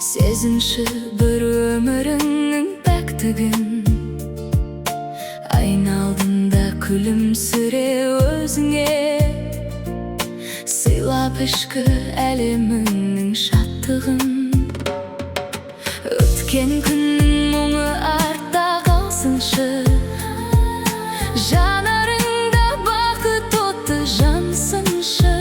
Сезінші бір өміріңнің пәктігін. Айналдында күлімсіре өзіңе, сыйлап ішкі әлеміңнің шаттығын. Өткен күннің мұңы артта қалсыншы, жанарыңда бақыт оты жансыншы.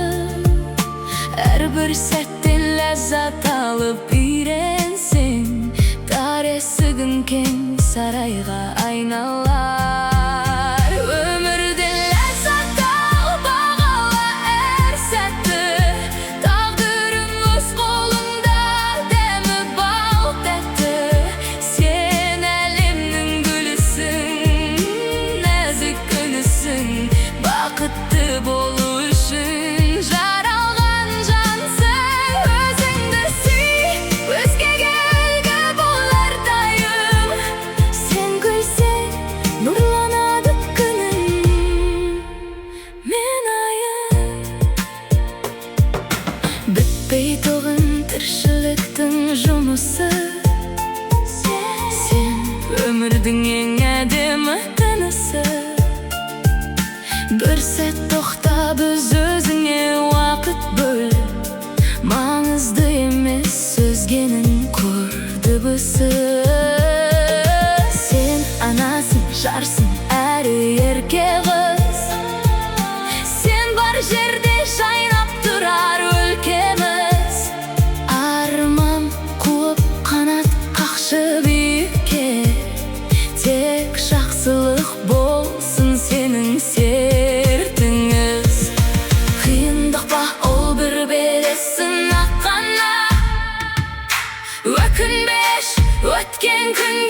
Әрбір сәттен ләззат алып үйренсең, тар есігің кең сарайға айналар. Өмірден ләззат ал, бағала әр сәтті. Тағдырың өз қолыңда, дәмі бал тәтті. Сен әлемнің гүлісің, нәзік күнісің. Бақытты болу үшін жаралған жансың. Өзіңді сүй, өзгеге үлгі бол әрдайым. Сен күлсең, нұрланады күнің мен айым. Бітпейтұғын тіршіліктің жұмысы. Сен өмірдің ең әдемі тынысы. Бір сәт тоқтап, өз өзіңе уақыт бөл. Маңызды емес өзгенің құр дыбысы. Сен анасың, жарсың әрі ерке қыз. Сен бар жерде жайнап тұрар өлкеміз. Арман қуып, қанат қақшы биікке. Тек жақсылық болсын сенің сертіңіз. Қиындық па, ол бір белес, сынақ қана. Өкінбеш өткен күн.